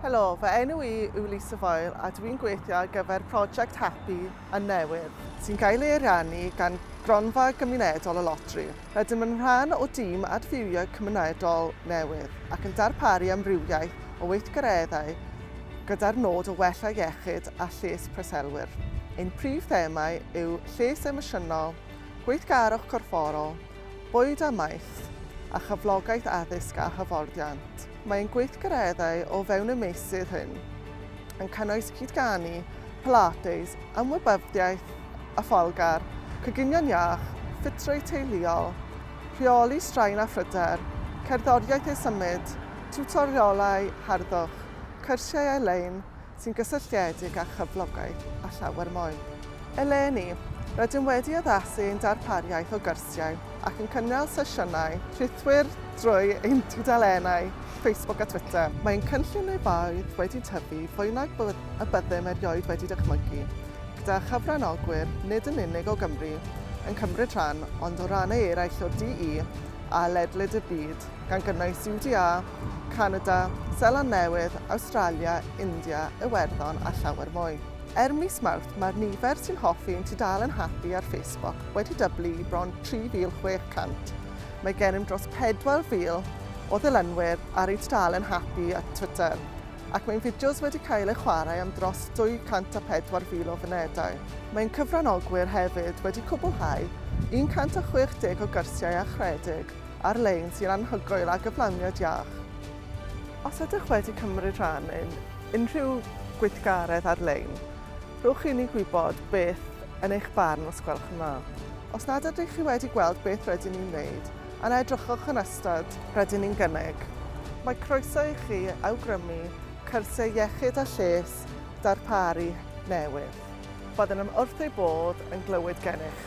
Helo, fy enw i yw Lisa Foyle a dwi'n gweithio ar gyfer Prosiect Happy yn Newydd, sy'n cael ei ariannu gan Gronfa Gymunedol y Loteri. Rydym yn rhan o dîm adfywio cymunedol newydd ac yn darparu amrywiaeth o weithgareddau gyda'r nod o wella iechyd a lles preswylwyr. Ein prif themâu yw lles emosiynol, gweithgarwch corfforol, bwyd a maeth, a chyflogaeth addysg a hyfforddiant. Mae ein gweithgareddau o fewn y meysydd hyn yn cynnwys cyd-ganu, Pilates, ymwybyddiaeth afaelgar, coginio'n iach, ffitrwydd teuluol, rheoli straen a phryder, cerddoriaeth ei symud, tiwtoriolau harddwch, cyrsiau ar-lein sy'n gysylltiedig â chyflogaeth a llawer mwy. Eleni, rydym wedi addasu ein darpariaeth o gyrsiau ac yn cynnal sesiynau rhithwir drwy ein tudalennau Facebook a Twitter. Mae ein cynllun lefaoedd wedi tyfu fwy nag y byddem erioed wedi dychmygu, gyda chyfranogwyr nid yn unig o Gymru yn cymryd rhan ond o rannau eraill o'r DE a ledled y byd, gan gynnwys UDA, Canada, Seland Newydd, Awstralia, India, Iwerddon a llawer mwy. Er mis Mawrth, mae'r nifer sy'n hoffi ein tudalen Happy ar Facebook wedi dyblu i bron 3,600. Mae gennym dros 4,000 o ddilynwyr ar ein tudalen Happy a Twitter, ac mae'n fideos wedi cael eu chwarae am dros 204,000 o funedau. Mae'n cyfranogwyr hefyd wedi cwblhau 160 o gyrsiau achredig ar-lein sy'n anhygoel a gyflawniad iach. Os ydych wedi cymryd rhan yn unrhyw gweithgaredd ar-lein, rhowch i ni gwybod beth yn eich barn os gwelwch yn dda. Os nad ydych chi wedi gweld beth rydyn ni'n wneud, yna edrychwch yn ystod rydyn ni'n gynnig. Mae croeso i chi awgrymu cyrsiau iechyd a lles darparu newydd. Byddwn wrth ei bodd yn glywed gennych.